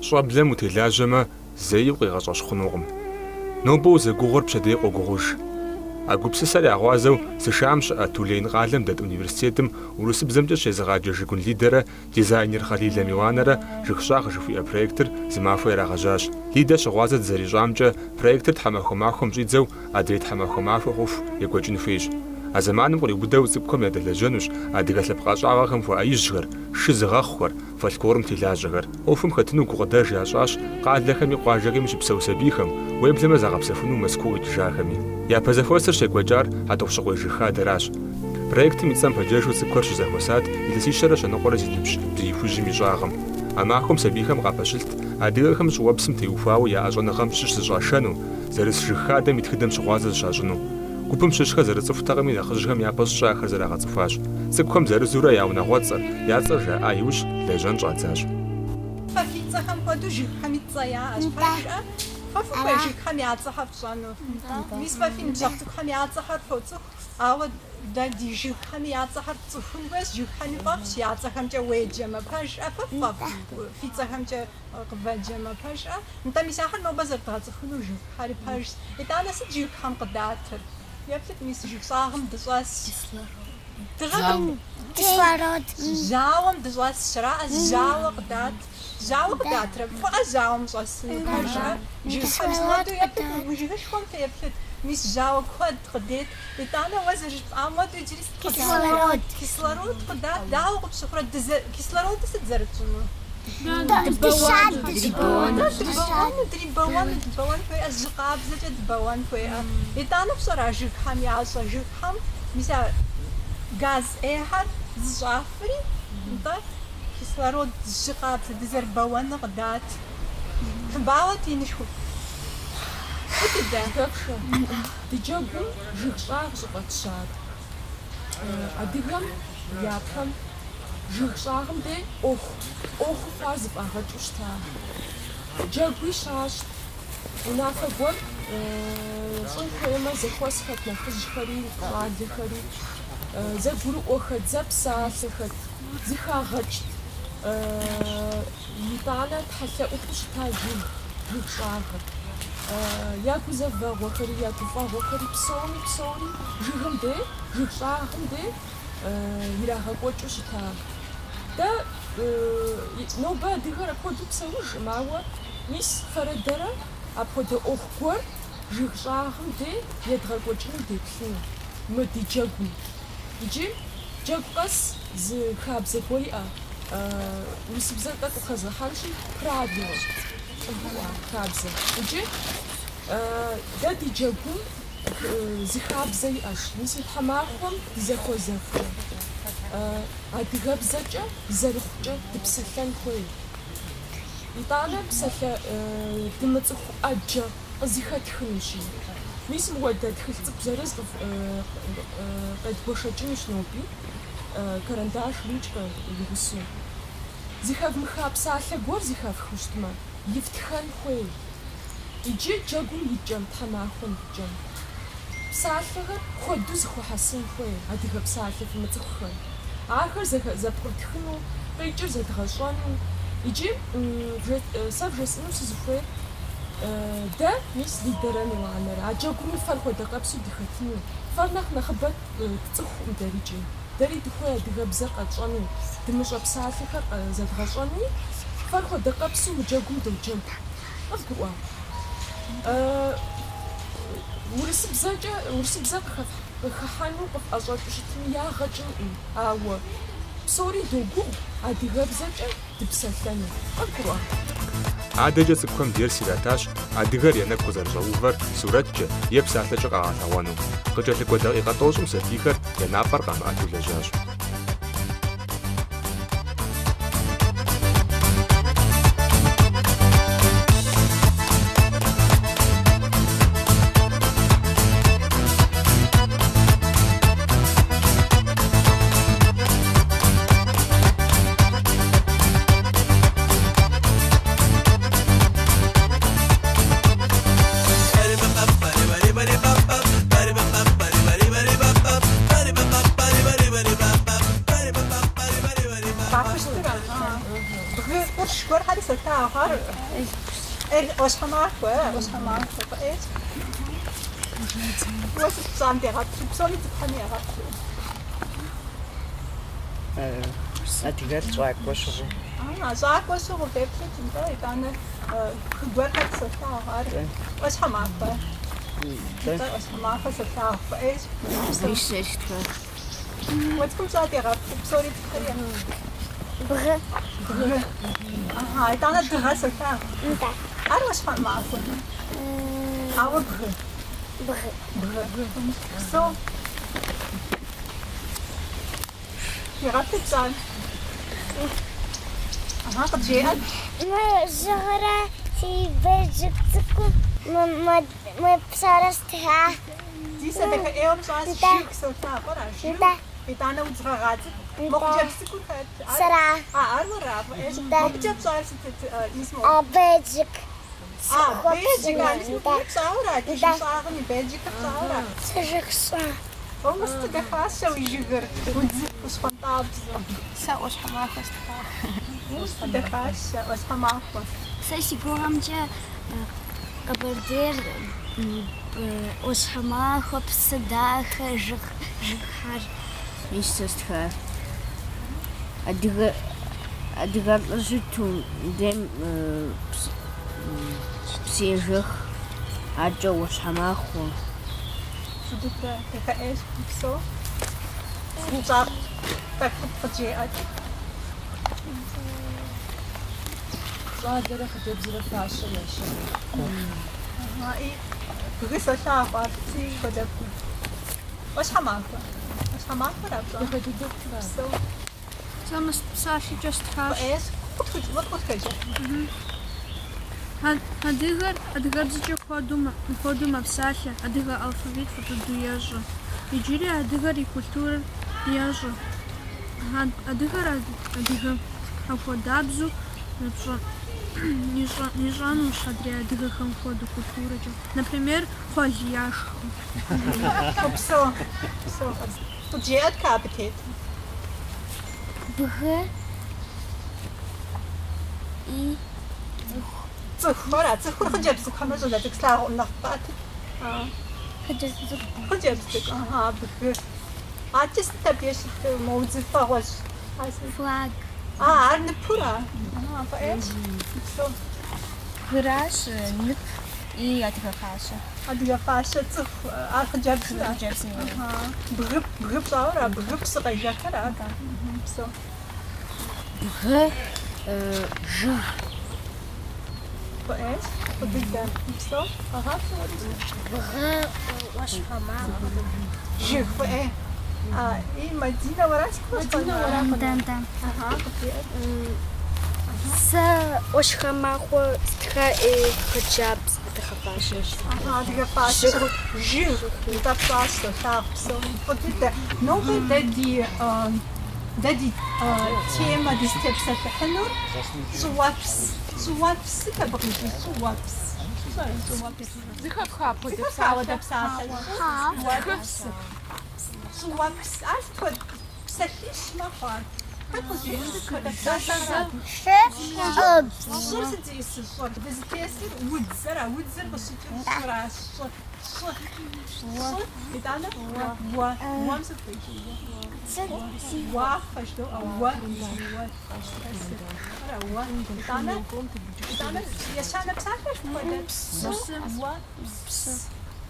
Щӏэблэм утелажьэмэ, зэи укъигъэщӏэщхъунукъым. Нобэ узэгугъур пщэдей къогугъуж. А гупсысэр я гъуазэу США-м щыӏэ Тулейн къалэм дэт университетым урысыбзэмкӏэ щезыгъаджэ Жыгун Лидэрэ дизайнер Хъалилэ Миланэрэ Жыгщӏагъ жыхуиӏэ проектыр зы махуэ ирагъэжьащ. Лидэ щыгъуазэ дызэрищӏамкӏэ, проектыр тхьэмахуэ махуэм щӏидзэу адрей тхьэмахуэ махуэ хъуху екӏуэкӏын хуейщ. А зэманым къриубыдэу цӏыкӏухэм ядэлэжьэнущ адыгэ лъэпкъ ӏэщӏагъэхэм хуэӏэижьхэр, шы зыгъэхъухэр, фольклорым телажьэхэр. ӏуэхум хэтыну гукъыдэж ящӏащ къалэхэми къуажэхэми щыпсэу сабийхэм, уеблэмэ загъэпсэхуну Мэзкуу къикӏыжахэми. Япэ зэхуэсыр щекӏуэкӏар Хьэтӏохъущыкъуей жыг хадэращ. Проектым и цӏэм пэджэжу цӏыкӏухэр щызэхуэсат илъэсищэрэ щэныкъуэрэ зи ныбжь бзиихужьым и щӏагъым. А махуэм сабийхэм къапэщылът адыгэхэм щӏыуэпсым теухуауэ яӏэ щӏэныгъэм щыщ зыщӏашэну, зэрыс жыг хадэм и тхыдэм щыгъуазэ зыщащӏыну. Гупым щыщхэр зэрыцӏыхутэкъыми, нэхъыжьхэм япэ щӏыкӏэ ахэр зэрагъэцӏыхуащ. Цӏыкӏухэм зырызурэ я унагъуэцӏэр, я цӏэр жаӏа иужь лэжьэн щӏадзащ. Фэ фи цӏэхэм хуэдэу жыгхэми цӏэ яӏэщ, пэжӏэ? Фэ фыхуей жыгхэм я цӏэхэр фщӏэну? Мис фэ фи ныбжьэгъу цӏыкӏухэм я цӏэхэр фоцӏыху, ауэ дэ ди жыгхэми я цӏэхэр тцӏыхун хуейщ, жыгхэми фӏэфӏщ я цӏэхэмкӏэ уеджэмэ, пэжӏэ? Фэ ффӏэфӏ фи цӏэхэмкӏэ къывэджэмэ, пэжӏэ? Нтӏэ, мис ахэр нобэ зэрыдгъэцӏыхуну жыгхэри пэжщ. Итӏанэ сыт жыгхэм къыдатыр? Еплъыт, мис жыг щӏагъым дыщӏэсщ. Дыгъэ Кислород. Жьауэм дыщӏэсщ, араӏэ, жьауэ къыдат. Жьауэ къыдатрэ? Фӏыӏэ жьауэм щӏэсыну, пэжӏэ? Жыгхэм мис мыуэду еплъыт, мы жыгышхуэм феплъыт. Мис жьауэ куэд къыдет. Итӏанэ уэ зэрыжыпӏам хуэдэу иджыри сыт къыдат? Кислород. Кислород къыдат. Дауэ къыпщыхъурэ? Кислородыр сыт зэрытщӏынур? Дыбэуэну, дрибэуэну, дыбэуэн хуейӏэ, жьы къабзэкӏэ дыбэуэн хуейӏэ. Итӏанэ фщӏэрэ а жыгхэм ящӏэ? Жыгхэм мис а газ ӏейхэр зыщӏафри, нтӏэ, кислород жьы къабзэ дызэрыбэуэныр къыдат. Фыбауэт инышхуэ. Фӏы дыдэ. Ди джэгум жыг щӏагъ щӏыфӏэтщар. Адыгэм япэм жыг щӏагъым дей ӏуэху, ӏуэхуу хъуар зэфӏагъэкӏыу щыта. Джэгуи щащӏт. Унафэ гуэр щӏын хуеймэ, зэхуэсхэт нэхъыжьхэри, щӏалэхэри, зэгурыӏуэхэт, зэпсалъэхэт, зыхагъэкӏт. Итӏанэ тхьэлъэӏупу щыта жыг, жыг щӏагъыр. Я гузэвэгъуэхэри, я гуфӏэгъуэхэри псоми псори жыгым дей, жыг щӏагъым дей ирагъэкӏуэкӏыу щыта. Дэ нобэ адыгэр апхуэдэу псэужкъым, ауэ мис фэрэ дэрэ апхуэдэ ӏуэху гуэр жыг щӏагъым дей едгъэкӏуэкӏыну деплъыну мы ди джэгум. Иджы джэгу къэс зы хабзэ гуэр иӏэ. Урысыбзэр тӏэкӏу къыхэзгъэхьэнщи, правило, къывгурыӏуа, хабзэ. Иджы дэ ди джэгум зы хабзэ иӏэщ. Мис мы тхьэмахуэм дызэхуэзэхукӏэ, адыгэбзэкӏэ зэрыхъукӏэ дыпсэлъэн хуей. Итӏанэ псалъэ дымыцӏыху ӏэджэ къызыхэтхынущи. Мис мыуэдэ тхылъ цӏыкӏу зырыз къедгуэшэкӏынущ ноби. Карандаш, ручкэ и гъусэу. Зыхэвмыха псалъэ гуэр зыхэфхыу щытмэ, ифтхэн хуей. Иджы джэгум и кӏэм, тхьэмахуэм и кӏэм. Псалъэхэр куэду зыхуэхьэсын хуей, адыгэ псалъэ фымыцӏыхухэр. Ахэр зэпкърытхыну, къикӏыр зэдгъэщӏэну. Иджы сэ вжесӏэну сызыхуейр, дэ, мис Лидэрэ Миланэрэ, а джэгуми фэр хуэдэ къэпсу дыхэтыну. Фэр нэхъ нэхъыбэ Тцӏыхукъым дэрикӏи. Дэри дыхуей адыгэбзэр къэтщӏэну, дымыщӏэ псалъэхэр зэдгъэщӏэнуи, фэр хуэдэ къэпсу мы джэгум доджэгу. Къывгурыӏуа? Урысыбзэкӏэ, урысыбзэ къыхыхьэну къыфӏэщӏэкӏыу щытми, ягъэ кӏынкъым, ауэ псори догугъу адыгэбзэкӏэ дыпсэлъэну. Къывгурыӏуа? Адэкӏэ цӏыкӏухэм дерс иратащ адыгэр я нэгу къызэрыщӏэувэр сурэткӏэ е псалъэкӏэ къагъэлъэгъуэну. Къыкӏэлъыкӏуэ дакъикъэ тӏощӏым сабийхэр я напӏэр къамыӏэту лэжьащ. гуэрхэри солъагъу. Ар ӏуащхьэмахуэ, ӏуащхьэмахуэ фӏыӏейщ. Уэ сыт пщӏам дегъэплъу, псоми цӏыкӏухэми егъэплъу. Адыгэлӏ щӏакӏуэ щыгъыу. А, щӏакӏуэ щыгъыу феплъыт, нтӏэ, итӏанэ бгы гуэрхэр солъагъу. Ар ӏуащхьэмахуэ. Нтӏэ, ӏуащхьэмахуэ солъагъу, фӏыӏейщ. Уэ цӏыкӏум пщӏа дегъэплъу, псори цӏыкӏухэри егъэплъу. Бгы. Бгы. Ага, итӏанэ дыгъэ солъагъу. Нтӏэ. Ар ӏуащхьэмахуэ. Ауэ бгы. Бгы. Бгы. Псэу. Дегъэплъыт пщӏам. Ага, къыджеӏэт. Мы жыгырэ си бэджык цӏыкӏу мы псорэ стха. Дисэ дахэ ӏейуэ пщӏащ, Нтӏэ. жыг солъагъу, ара? Жыг. Нтӏэ. Итӏанэ удз гъэгъа цӏыкӏу. Мо Нтӏэ. хъыджэбз цӏыкӏур хэт? Ар- Сэра. А, ар уэра? Фӏыӏейщ. Нтӏэ. Мобыкӏэ пщӏар сытыт, мис мо? А бэджык. А, бэджик, а, мис Нтӏэ. мыбы пщӏауэра? Ди Нтӏэ. жыг щӏагъым и бэджикыр пщӏауэра? Сэ жыг сщӏа. О, мы сыту дахащэ уи жыгыр, удзыфу, щхъуантӏабзэу. Сэ ӏуащхьэмахуэ стха. О, сыту дахащэ, ӏуащхьэмахуэ. Сэ си гугъэмкӏэ Къэбэрдейр ӏуащхьэмахуэ, псы дахэ, жыгхэр. Мис сэ стхар. Адыгэлӏыр щыту мыдейм псыежэх, адэкӏэ ӏуащхьэмахуэ. Фӏы дыдэ, дахэ ӏейщ, упсэу. Пщӏар тӏэкӏу къыджеӏэт. Щӏалэрэ хъыджэбзрэ фащэ ящыгъыу. Бгы солъагъу ар сыт хуэдэ бгы? ӏуащхьэмахуэ. ӏуащхьэмахуэра пщӏар? Дахэ дыдэу птха. Упсэу. Сэ мы псалъэкӏэ стхащ. Фӏыӏейщ. Къытху- къытхуеджэ. Адыгэр адыгэбзэкӏэ куэду мэпсалъэ, адыгэ алфавит фӏы дыдэу ещӏэ. Иджыри адыгэр и культурэр ещӏэ. Адыгэр адыгэ апхуэдабзэу ищӏэнущ адрей адыгэхэм хуэдэу культурэкӏэ. Например, кхъуэл яшхкъым. Упсэу, упсэу. Къыджеӏэт абы тет. Бгы и цӏыху. Цӏыхура? Цӏыхур хъыджэбз цӏыкӏу хьэмэ щӏалэ цӏыкӏу слъагъукъым нэхъ къэӏэтыт. Хъыджэбз цӏыкӏу. Хъыджэбз цӏыкӏу, ага, бгы. Адэкӏэ сыт абдеж щытыр? Мо удзыфэ гъуэжь. Флаг. А, ар ныпура? Ага, фӏыӏейщ. Упсэу. Бгыращ нып и адыгэ фащэ. Адыгэ фащэ цӏыху, ар хъыджэбзра? Хъыджэбзым и. Ага. Бгы, бгы пщӏауэра? Бгы псы къежэхра? Упсэу. Бгы, жыг. Фӏыӏейщ, фӏы дыдэ. Упсэу. Къэгъаплъэ уэри. Бгы ӏуащхьэмахуэ. Жыг фӏыӏей. А, и Мадинэ уэращ? Мадинэ уэра? Нтӏэ, нтӏэ. Ага, къыбжеӏэт. Сэ ӏуащхьэмахуэ стха и хъыджэбз адыгэ фащэ. Ага, адыгэ фащэ. Жыг, нтӏэ пщӏащ, солъагъу псоми. Фӏы дыдэ. Нобэ дэ ди дэ ди темэ дызытепсэлъыхьынур щӏыуэпс. Щӏыуэпс сыт абы къикӏыр? Щӏыуэпс. Щӏыуэпс. Зэхэфха апхуэдэ Зэхэфха апхуэдэ псалъэ? псалъэ? Щӏыуэпс. Щӏыуэпс. Ар сыт хуэдэ псалъищ мэхъу ар. Хэт къызжиӏэн сыт хуэдэ псалъэра? Щӏыр сыт зиӏысыр щӏыр? Дызытесыр удзэра? Удзыр къыщыкӏыр щӏыращ. Щӏы, щӏы, щӏы. Итӏанэ уэ. Уэм сыт къикӏыр? Уафэ жыдоӏэ, уэ, уэ. Ара, уэ. Итӏанэ, итӏанэ ещанэ псалъэр сыт хуэдэ? Псы, уэ, псы,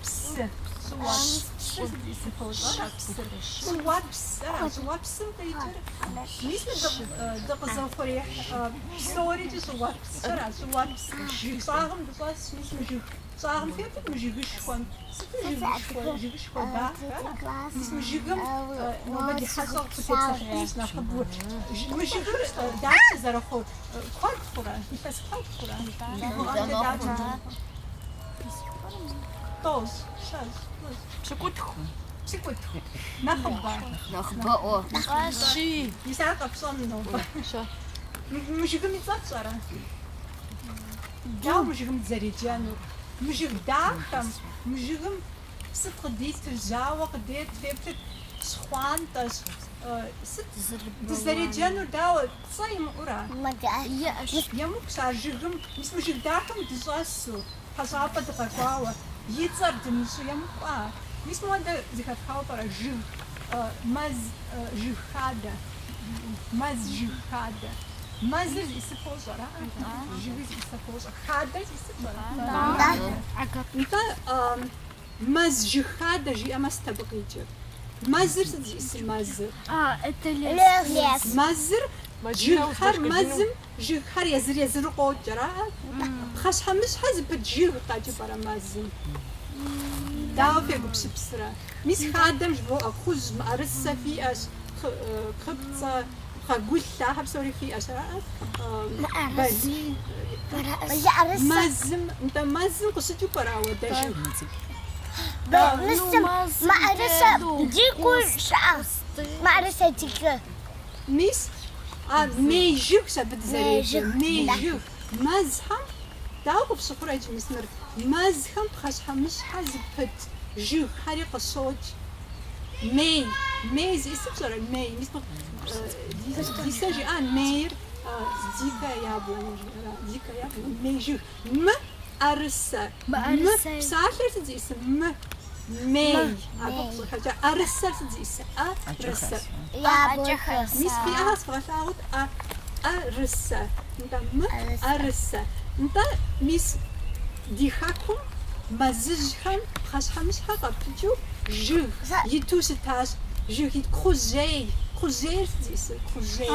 псы. Щӏыуэпс. Псы сыт зиӏысыр фощӏэр а псыр? Щӏыуэпс, ара, щӏыуэпсым къикӏыр. Мис мы дыкъызэухъуреихь псорикӏи щӏыуэпс, ара, щӏыуэпс. Жыг щӏагъым дыщӏэсщ, мис мы жыг щӏагъым феплъыт мы жыгышхуэм. Сыту жыгышхуэ, жыгышхуэ дахэ, ара? Мис мы жыгым нобэ ди хьэщӏэ къыхутепсэлъыхьынущ нэхъыбэу. Мы жыгыр дапщэ зэрыхъур? Куэд хъурэ? Илъэс куэд хъурэ? Фи гугъэмкӏэ дапщэ зэрыхъур? Тӏощӏ, щэщӏ, плӏыщӏ. Пщыкӏутху. Пщыкӏутху. Нэхъыбэ. Нэхъыбэӏуэ. Щий. Мис ар къэпщӏэну нобэ. Мы жыгым и цӏэр пщӏэрэ? Дауэ мы жыгым дызэреджэнур? Мы жыг дахэм, мы жыгым сыт къыдитыр, жьауэ къыдет, феплъыт, щхъуантӏэщ. Сыт дызэреджэнур, дауэ, цӏэ имыӏэура? Емыкӏущ а жыгым, мис мы жыг дахэм дыщӏэсу, хьэщӏапӏэ дыкъэкӏуауэ, и цӏэр дымыщӏу емыкӏуа? Мис мыуэдэ зэхэфхауэ пӏэрэ жыг, мэз жыг хадэ, мэз жыг хадэ. Мэзыр зиӏысыр фощӏэрэ? Жыгыр зиӏысыр фощӏэ. Хадэр зиӏысыр пщӏэрэ? Нтӏэ, Мэз жыг хадэ жиӏэмэ сыт абы къикӏыр? Мэзыр сыт зиӏысыр мэзыр? Лес. Мэзыр, жыгхэр мэзым, жыгхэр езыр-езыру къокӏ, ара? Пхъэщхьэмыщхьэ зыпыт жыг къэкӏыу пӏэрэ мэзым? Дауэ фегупсысрэ? Мис хадэм жывоӏэ, кхъужь, мыӏэрысэ фиӏэщ, кхъыпцӏэ, пхъэгулъ, ахэр псори фиӏэщ, ара? Балий. Мэзым, нтӏэ мэзым къыщыкӏыу пӏэрэ ауэдэ жыг? Мыӏэрысэ дикэу щыӏэ. Мыӏэрысэ дикэ. Мис, а мей жыгщ абы дызэреджэр, мей жыг. Мэзхэм, дауэ къыфщыхъурэ иджы мис мыр? Мэзхэм пхъэщхьэмыщхьэ зыпыт жыгхэри къыщокӏ. Мей, мей зиӏысыр пщӏэрэ? Мей, мис мы Дисэ жиӏа мейр дикая яблоня жиӏэра? Дикая яблоня, мей жыг. Мы ӏэрысэ. Мы псалъэр сыт зиӏысыр? Мы, мей. Абы къыщӏыхэкӏа ӏэрысэр сыт зиӏысыр? ӏэрысэ. Мис фи ӏэхэр сывгъэлъагъут ӏэ, ӏэрысэ. Нтӏэ, мы ӏэрысэ. Нтӏэ, мис ди хэкум мэзыжьхэм пхъэщхьэмыщхьэ къапыкӏыу жыг иту щытащ. Жыг ит кхъужьей. Кхъужьейр сыт зиӏысыр? Кхъужьей.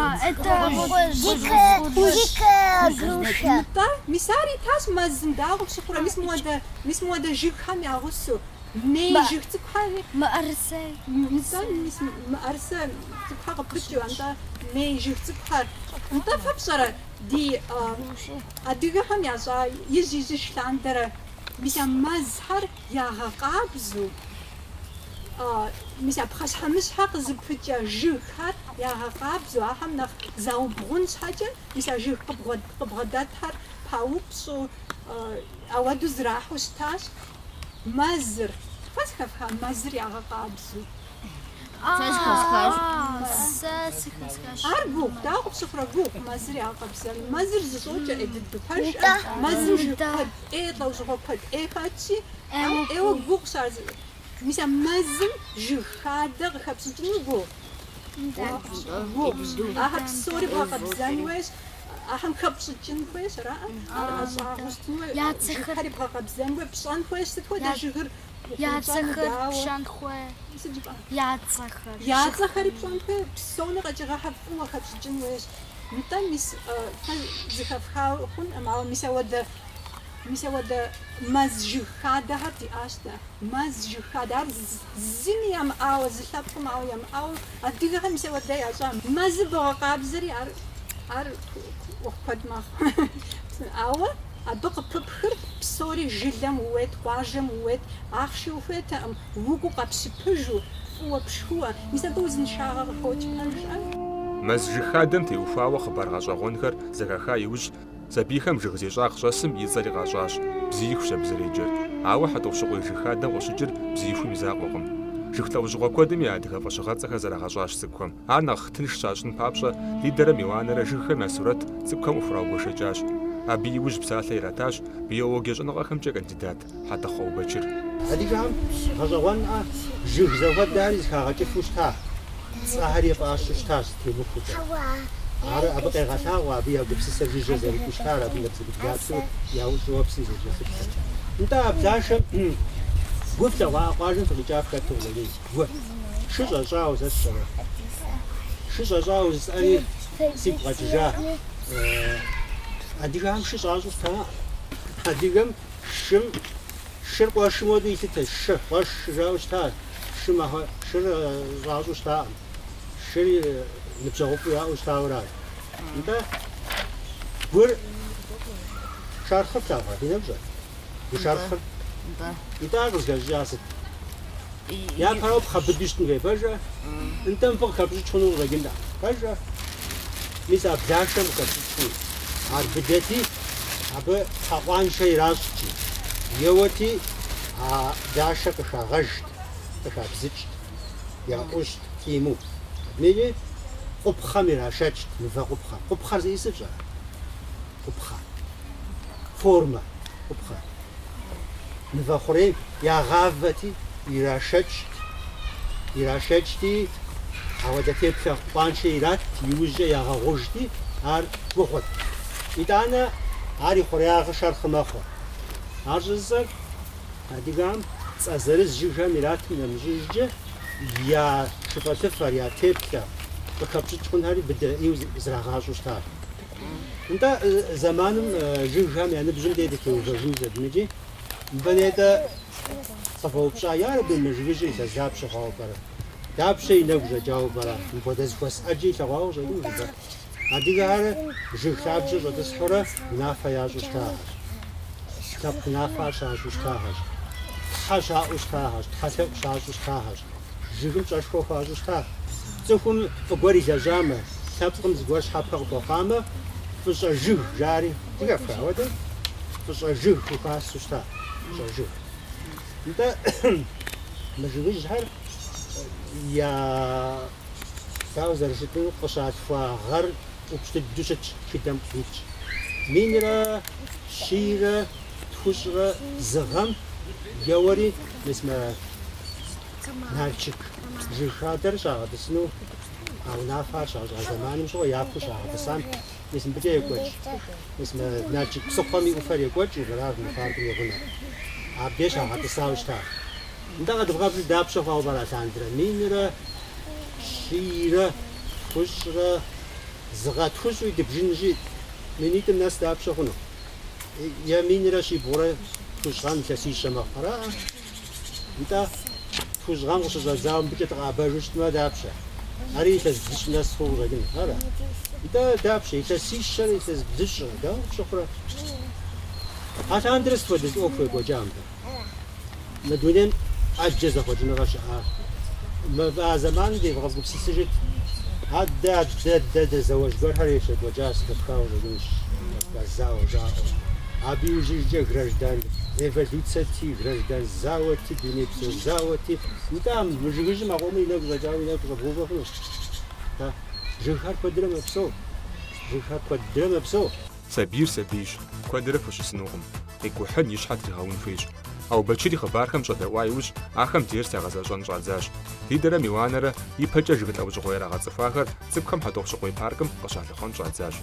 Дикая груша. Нтӏэ, мис ар итащ мэзым, дауэ къыпщыхъурэ? Мис мыуэдэ, мис мыуэдэ жыгхэм я гъусэу. Мей жыг цӏыкӏухэри. Мыӏэрысэ. Нтӏэ, мис мыӏэрысэ цӏыкӏухэр къыпыкӏыу, нтӏэ, мей жыг цӏыкӏухэр. Нтӏэ, фэ пщӏэрэ, ди адыгэхэм ящӏа ижь-ижьыж лъандэрэ, мис а мэзхэр ягъэкъабзэу, мис а пхъэщхьэмыщхьэ къызыпыкӏэ жыгхэр ягъэкъабзэу, ахэм нэхъ заубгъун щхьэкӏэ, мис а жыг къыбгъэдэтхэр паупщӏу, ауэдэу зрахьэу щытащ. Мэзыр. Фэ зэхэфха мэзыр ягъэкъабзэу? Сэ зэхэсхащ. Сэ зэхэсхащ. Ар гугъу, дауэ къыпщыхъурэ гугъу мэзыр ягъэкъэбзэну? Мэзыр зыщӏокӏэ ӏей дыдэу, пэжкъэ? Мэзым жыг куэд ӏей, лӏэужьыгъуэ куэд ӏей хэтщи, ар ӏейуэ гугъущ ар. Мис а мэзым жыг хадэ къыхэпщӏыкӏыну гугъу? Гугъущ. Ахэр псори бгъэкъэбзэн хуейщ. Ахэм хэпщӏыкӏын хуейщ, араӏэ? Ар ӏэщӏагъэу щытын хуей, Я цӏэхэр. жыгхэри бгъэкъэбзэн хуей, пщӏэн хуейщ, сыт хуэдэ жыгыр Я укъищӏэну, цӏэхэр дауэ? пщӏэн хуей. Сыт жыпӏа? Я цӏэхэр. Я цӏэхэри пщӏэн хуей, псоми къэкӏыгъэхэр фӏыуэ хэпщӏыкӏын хуейщ. Нтӏэ, мис, фэ зэхэфха хъункъым, ауэ мис ауэдэ, мис ауэдэ мэз жыг хадэхэр диӏащ дэ. Мэз жыг хадэ, ар зыми ямыӏауэ, зы лъэпкъым ауэ ямыӏауэ, адыгэхэм мис ауэдэ ящӏа. Мэзыр богъэкъабзэри, ар ар ӏуэху куэд мэхъу. Ауэ абы къыпыпхыр псори жылэм ууейт, къуажэм ууейт, ахъши ухуейтэкъым, угуу къэпщыпыжу, фӏыуэ пшхыуэ. Мис абы узыншагъэ къыхокӏ, пэжкъэ? Мэз жыг хадэм теухуауэ хъыбар гъэщӏэгъуэнхэр зэхаха иужь, Сабийхэм жыг зи щӏагъ щӏэсым и цӏэри къащӏащ, бзиихущ абы зэреджэр. Ауэ Хьэтӏохъущыкъуей жыг хадэм къыщыкӏыр бзиихум и закъуэкъым. Жыг лӏэужьыгъуэ куэдым я адыгэ фӏэщыгъэцӏэхэр зэрагъэщӏащ цӏыкӏухэм. Ар нэхъ тынш щащӏын папщӏэ, Лидэрэ Миланэрэ жыгхэм я сурэт цӏыкӏухэм къыхураугуэшэкӏащ. Абы и ужь псалъэ иратащ биологие щӏэныгъэхэмкӏэ кандидат Хьэтӏэхъу Аубэчыр. Адыгэхэм гъэщӏэгъуэнкъэ жыг зэхуэдэхэри зэхагъэкӏыфу щыта, цӏэхэри фӏащу щытащ зэтемыхуэкӏэ. Ар абы къегъэлъагъуэ, абы я гупсысэр жыжьэ зэрыкӏуэу щытар, абы набдзэгубдзаплъэу я щӏыуэпсым зэрыкӏэлъыплъыр. Нтӏэ, а блашэм гу флъэгъуа къуажэм фыкъикӏа фхэту къызэрей, гу. Шы щӏэщӏауэ сэ сщӏэрэ? Шы щӏэщӏауэ жысӏэри сигу къэкӏыжа. Адыгэхэм шы щӏащӏэу щытакъым. Адыгэм Шым, шыр къуэшым хуэдэу илъытэ, шы, къуэш жаӏэу щыта, шым ахэ, шыр щӏащӏэу щытакъым. Шыр ныбжьэгъуфӏу яӏэу щытауэ аращ. Нтӏэ, гур шэрхъыр флъэгъуа, фи нэгу щӏэт? Гу шэрхъыр? Нтӏэ. Итӏэ ар къызыхэщӏыкӏар сыт? Япэрауэ пхъэ быдэу щытын хуей, пэжкъэ? Нтӏэ мыбы къыхэпщӏыкӏ хъуну къыщӏэкӏынтэкъым, пэжкъэ? Мис а блашэм къыхэпщӏыкӏ хъуну. Ар быдэти, абы пхъэкъуаншэ иращӏти, еуэти, а блашэр къыхагъэжт, къыхабзыкӏт, яӏущт, плӏимэу. Мири къупхъэм ирашэкӏт, мывэ къупхъэ. Къупхъэр зиӏысыр фщӏэрэ? Къупхъэ. Формэ, къупхъэ. Мывэ хъурей ягъавэти, ирашэкӏт. Ирашэкӏти, ауэдэ теплъэ къуаншэ иратт, иужькӏэ ягъэгъужти, ар гугъут. Итӏанэ ар и хъуреягъыр шэрхъ мэхъу. Ар щӏызысӏэр адыгэм цӏэ зырыз жыгхэм иратым нэмыщӏыжкӏэ я шыфэлӏыфэр, я теплъэ къыхэпщӏыкӏ хъунхэри быдэ ӏейуэ зрагъащӏэу щытащ. Нтӏэ, зэманым жыгхэм я ныбжьым дей дытеувэжынщ абымикӏи. Мыбы нетӏэ къывэупщӏа, ярэби, мы жыгыжьыр илъэс дапщэ хъуауэ пӏэрэ? Дапщэ и нэгу щӏэкӏауэ пӏэрэ? Мыпхуэдэ зэхуэс ӏэджэ илъэгъуауэ къыщӏэкӏынущ абы. Адыгэхэр жыг лъабжьэ щӏэтӏысхьэурэ унафэ ящӏу щытахэщ. Лъэпкъ унафэхэр щащӏу щытахэщ. Тхьэ щаӏуэу щытахэщ, тхьэлъэӏу щащӏу щытахэщ. Жыгым пщӏэшхуэ хуащӏу щыта. Цӏыхум фӏы гуэр илэжьамэ, лъэпкъым зыгуэр щхьэпэ къыхуэхъуамэ, фӏыщӏэ жыг жари, зэхэфха ауэдэ? Фӏыщӏэ жыг хухасу щыта, фӏыщӏэ жыг. Нтӏэ, мы жыгыжьхэр я дауэ зэрыщытынур къыщалъхуа гъэр ӏупщӏ дыдэу щытщ, тхыдэм итщ. Минрэ щийрэ тхущӏрэ зы гъэм еуэри, мис мы Налшык жыг хадэр щагъэтӏысыну а унафэр щащӏа зэманым щыгъуэ япэу щагъэтӏысам, мис мыбыкӏэ екӏуэкӏ, мис мы Налшык псыхъуэм и ӏуфэр екӏуэкӏыу, мыращ мы паркым и гъунэр. Абдей щагъэтӏысауэ щыта. Нтӏэ къэдывгъэбжи дапщэ хъуауэ пӏэрэ алъандэрэ? Минрэ щийрэ тхущӏрэ зы гъэ тхущӏуи дыбжынщи, минитӏым нэс дапщэ хъуну? Е минрэ щибгъурэ тхущӏ гъэм илъэсищэ мэхъу, араӏэ? Нтӏэ, тхущӏ гъэм къыщыщӏэдзауэ мыбыкӏэ дыкъэӏэбэжу щытмэ, дапщэ? Ари илъэс блыщӏ нэс хъуу къыщӏэкӏынущ, ара? Нтӏэ, дапщэ? Илъэсищэрэ илъэс блыщӏрэ, дауэ къыпщыхъурэ? Алъандэрэ сыт хуэдиз ӏуэху екӏуэкӏа мыбы? Мы дунейм ӏэджэ зэхъуэкӏыныгъэ щыӏа. Мы а зэманым девгъэгупсысыжыт. Адэ, адэ, дэ зауэжь гуэрхэр щекӏуэкӏащ, зэхэфхауэ къыщӏэкӏынущ, Кавказ зауэ жаӏэу. Абы иужьыжкӏэ граждан революцэти, граждан зауэти, дунейпсо зауэти. Нтӏэ, мы жыгыжьым а къомыр и нэгу щӏэкӏауэ и нэгу къыщӏэбгъэувэ хъунущ. Жыгхэр куэдрэ мэпсэу. Жыгхэр куэдрэ мэпсэу. Сабийр сабийщ, куэдрэ пхущысынукъым. Къикӏухьын и щхьэ тригъэун хуейщ. Аубэчыр и хъыбархэм щӏэдэӏуа иужь, ахэм дерс ягъэзэщӏэн щӏадзащ. Лидэрэ Миланэрэ ипэкӏэ жыг лӏэужьыгъуэ ирагъэцӏыхуахэр цӏыкӏухэм Хьэтӏохъущыкъуей паркым къыщалъыхъуэн щӏадзащ.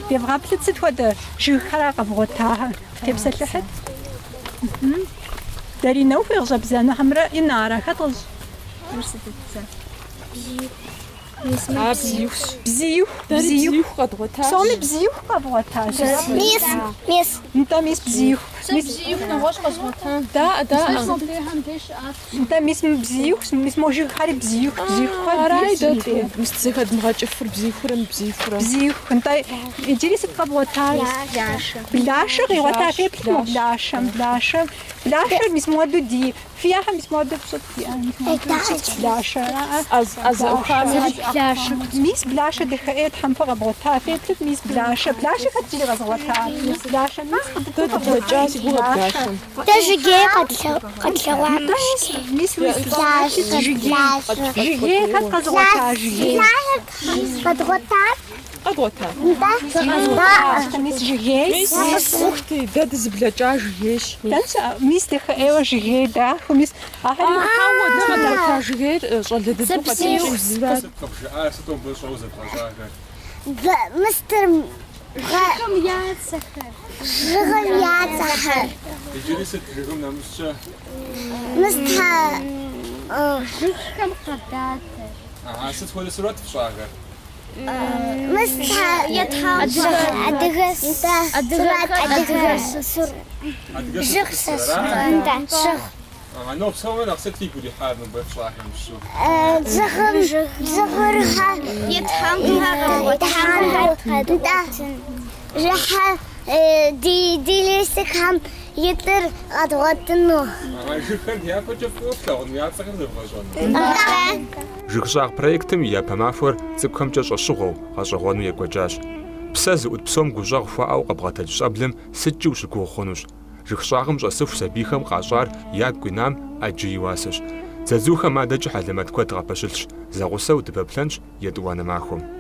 Девгъэплъыт сыт хуэдэ жыгхэра къэвгъуэтахэр? Тепсэлъыхьыт. Даринэ ухуей къыщӏэбдзэну хьэмэрэ Инарэ хэт къыщӏ? А бзиихущ. Бзииху, Дэри бзииху. бзииху къэдгъуэтащ. Псоми бзииху къэвгъуэтащ. Мис, мис. Нтӏэ, мис бзииху. Сэ бзииху нэгъуэщӏ къэзгъуэта. Даӏэ, даӏэ. Мис мобдейхэм деж щыӏат. Нтӏэ, мис мы бзиихущ, мис мо жыгхэри бзииху, бзииху куэд Араи итщ дэ мыбдеж. мис зэхэдмыгъэкӏыфыр бзиихурэ мыбзиихурэ. Бзииху. Нтӏэ, иджыри сыт къэвгъуэтар? Блашэ. Блашэ къигъуэта феплъыт мо блашэм, блашэм. Блашэр мис моуэду ди фи ӏэхэм мис моуэду фщӏыт, фи ӏэхэм мис моуэду щытщ блашэр, аӏэ. ӏэ зэӏухам Блашэ. Мис блашэ дахэ ӏей тхьэмпэ къэбгъуэта, феплъыт мис блашэ. Блашэ хэт иджыри къэзыгъуэтар? Мис блашэ, мис фӏы Дэ дыдэу дыблэкӏа си гугъэ блашэ. блашэм. Дэ жыгей къэтлъэгъуам. Мис жыгей. Жыгей хэт къэзыгъуэта жыгей? Къэдгъуэтар? Къэдгъуэта? Нтӏэ. Мис жыгей. Мис, мис, ух ты, дэ дызыблэкӏа жыгейщ. Дэн щыӏэ? Мис дахэ ӏейуэ жыгей дахэу, мис ахэри Хьэуэ, дэ къэдгъуэта жыгейр щӏалэ дыдэу къэдгъуэтыжащ. Сыт къыбжаӏар, сыт мыбы щӏэуэ зэбгъэщӏахэр? Мыстыр Жыгым я цӏэхэр. Жыгым я цӏэхэр. Иджыри сыт жыгым нэмыщӏкӏэ? Мыстхэ. Жыгхэм къыдатыр. Ага, сыт хуэдэ сурэт фщӏахэр? Адыгэ сурэт, адыгэ Адыгэ жыг сурэт, ара? Жыг. Ага, но псомэ нэхъ сыт фигу ирихьар нобэ фщӏахэм щыщу? Жыгым, жыгыр Нтӏэ, жыхьэ ди ди листикхэм итыр къэдгъуэтыну. Ага, жыгхэр дяпэкӏэ фӏыуэ флъагъуну, я цӏэхэр зэвгъэщӏэну? Нтӏэ. Жыг щӏагъ проектым и япэ махуэр цӏыкӏухэмкӏэ щӏэщыгъуэу, гъэщӏэгъуэну екӏуэкӏащ. Псэ зыӏут псом гущӏэгъу хуаӏэу къыбгъэтэдж щӏэблэм сыткӏи ущыгугъ хъунущ. Жыг щӏагъым щӏэсыху сабийхэм къащӏар ягу къинам ӏэджэ и уасэщ. Дзадзухэм адэкӏи хьэлэмэт куэд къапэщылъщ. Зэгъусэу дыпэплъэнщ етӏуанэ махуэм.